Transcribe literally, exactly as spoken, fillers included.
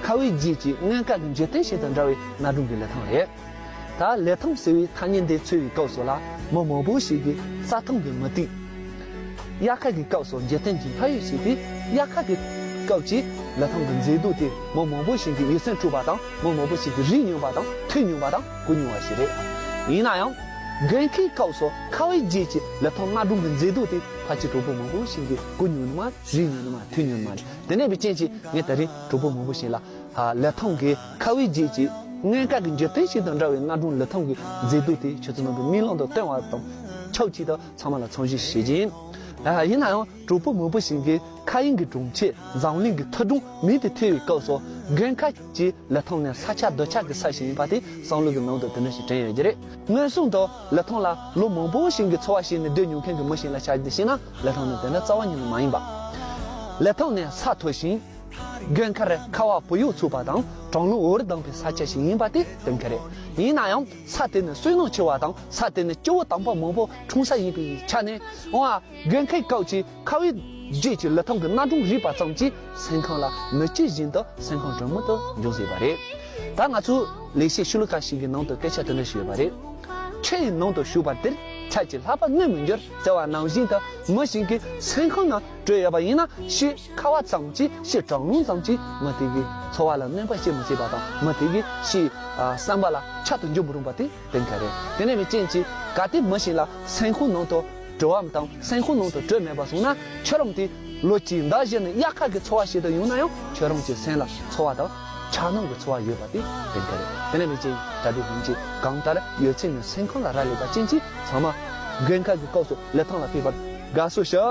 ཁ་བའི་རྗེས་ཀྱི་མངོན་དཀར་གྱི་འཇིག་རྟེན་ཞིག་དང་འདྲ་བའི་གནའ་སྒྲུང་གི་ལི་ཐང་རེད། ད་ལི་ཐང་ཟེར་བའི་ཐ་སྙད་འདི་འཚོལ་བའི་སྐབས་སུ་ལ་མི་མང་པོ་ཞིག་གིས་རྩྭ་ཐང་གི་མུ་ཏིག་དབྱར་ཁ་གི་སྐབས་སུ་འཇིག་རྟེན་གྱི་ཕ་ཡུལ་ཞེས་པའི་དབྱར་ཁ་གི་སྐབས་ཀྱི་ལི་ཐང་གི་མཛེས་སྡུག་དེ་མི་མང་པོ་ཞིག་གིས་ཡིད་སེམས་འཁྲུགས་པ་དང་མི་མང་པོ་ཞིག་གིས་རིག་མྱོང་བ་དང་ཐོས་མྱོང་བ་དང་གོ་མྱོང་བ་ཞིག་རེད། ཡིན་ན་ཡང་། དགུན་ཁའི་སྐབས་སུ་ཁ་བའི་རྗེས་ཀྱི་ལི་ཐང་གནའ་སྒྲུང་གི་མཛེས་སྡུག་དེ་ཕལ་ཆེར་གྲོགས་པོ་མང་པོ་ཞིག་གིས་གོ་མྱོང་ནི་མ་རེད། རིག་མྱོང་ནི་མ་རེད། ཐོས་མྱོང་ནི་མ་རེད། དེ་འདྲ་བའི་རྐྱེན་གྱིས་ངས་ད་རིང་གྲོགས་པོ་མང་པོ་ཞིག་ལ་ལི་ཐང་གི་ཁ་བའི་རྗེས་ཀྱི་མངོན་དཀར་གྱི་འཇིག་རྟེན་ཞིག་དང་འདྲ་བའི་གནའ་སྒྲུང་ལི་ཐང་གི་མཛེས་སྡུག་དེ་ཁྱེད་ཚོ་རྣམ་པའི་མིག་ལམ་དུ་སྟོན་པ་དང་ཆབས་ཅིག་ཏུ་ཚང་མ་ལ་འཚམས་ཞུ་ཞུ་རྒྱུ་ཡིན། ཡིན་ན་ཡང་གྲོགས་པོ་མང་པོ་ཞིག་གིས་མཁའ་དབྱིངས་ཀྱི་སྒྲོམ་ཁྱེར་འཛམ་གླིང་གི་མཐོ་སྒྲུང་མིང་དུ་ཐོས་པའི་སྐབས་སུ་དགུན་ཁ་གྱི་ལི་ཐང་ནི་ས་ཆ་རྡུལ་ཆགས་ཀྱི་ས་ཞིག་ཡིན་པ་དེ་བསམ་བློ་གི་ནང་དུ་དེ་འདྲ་ཞིག་དྲན་ཡོད་ཀྱི་རེད། མངོན་སུམ་དུ་ལི་ཐང་ལ་ལོ་མང་པོ་ཞིག་གི་འཚོ་བ་བྱས་ནས་སྡོད་མྱོང་མཁན་གྱི་མི་ཞིག་ལ་ཆ་བཞག་ན་ལི་ཐང་ནི་དེ་འདྲ་རྩ་བ་ཉིད་ནས་མ་ཡིན་པ། ལི་ཐང་ནི་ས་མཐོ་ཞིང་། དགུན་ཁར་ཁ་བ་བུ་ཡུག་འཚུབ་པ་དང་གྲང་རླུང་འུར་ལྡང་པའི་ས་ཆ་ཞིག་ཡིན་པ་དེ་གཏན་འཁེལ་རེད། ཡིན་ན་ཡང་ས་དེ་ནི་བསོད་ནམས་ཆེ་བ་དང་ས་དེ་ནི་སྐྱེ་བོ་དམ་པ་མང་པོ་འཁྲུངས་ས་ཡིན་པའི་ཆ་ནས་འོང་ཨ། དགུན་ཁའི་སྐབས་ཀྱི་ཁ་བའི་རྗེས་ཀྱི་ལི་ཐང་གི་གནའ་སྒྲུང་རིག་པ་ཙམ་གྱིས་སེམས་ཁམས་ལ་མི་སྐྱིད་བཞིན་དུ་སེམས་ཁམས་དྲོན་མོ་དུ་འཇོག་སྲིད་པ་རེད། ད་ང་ཚོའི་ལེགས་བཤད་ཤོ་ལོ་ཀ་ཞིག་གི་ནང་དུ་སྐད་ཆ་དེ་འདྲ་ཞིག་ཡོད་པ་རེད། ཆུ་ཡི་ནང་དུ་ཞུགས་པ་དེར་ཆར་གྱི་ལྷགས་པ་གནོད་མི་འགྱུར་ཟེར་བ་ནང་བཞིན་དུ་མི་ཞིག་གི་སེམས་ཁམས་ནང་དྲོད་ཡོད་པ་ཡིན་ན་ཕྱིའི་ཁ་བ་ཙམ་གྱིས་ཕྱིའི་གྲང་རླུང་ཙམ་གྱིས་མི་དེ་གི་འཚོ་བ་ལ་གནོད་པ་བྱེད་མི་སྲིད་པ་དང་མི་དེ་གི་ཕྱིའི་བསམ་པ་ལ་ཆག་ཏུ་འཇུག་མི་རུང་བ་དེ་གཏན་འཁེལ་རེད། དེ་ནས་མི་རྐྱེན་གྱིས་གལ་ཏེ་མི་ཞིག་ལ་སེམས་ཁོང་ནང་དུ་དྲོ་བའམ་དང་སེམས་ཁོང་ནང་དུ་དྲོད་མེད་པར་སོང་ན་ཁྱོད་རང་དེ་ལོ་གཅིག་ཟླ་བཞི་ནས་དབྱར་ཁ་གི་འཚོ་བ་ཞིག་ཏུ་ཡོང་ན་ཡང་ཁྱོད་རང་གི་སེམས་ལ་ཚོར་བ་དང་འཁྱགས་སྣང་གི་ཚོར་བ་ཡོད་པ་དེ་གཏན་འཁེལ་རེད། དེ་ནས་མི་རྐྱེན་གྱིས་གྲ་སྒྲིག་ཡིན་གྱི་གང་ལྟར་ཡོད་ཚད་ནས་སེམས་ཁོང་ལ་རག་ལས་པ་ཅན་གྱིས་ཚང་མ་དགུན་ཁ་གི་སྐབས་སུ་ལི་ཐང་ལ་ཕེབས་པར་དགའ་བསུ་ཞུ།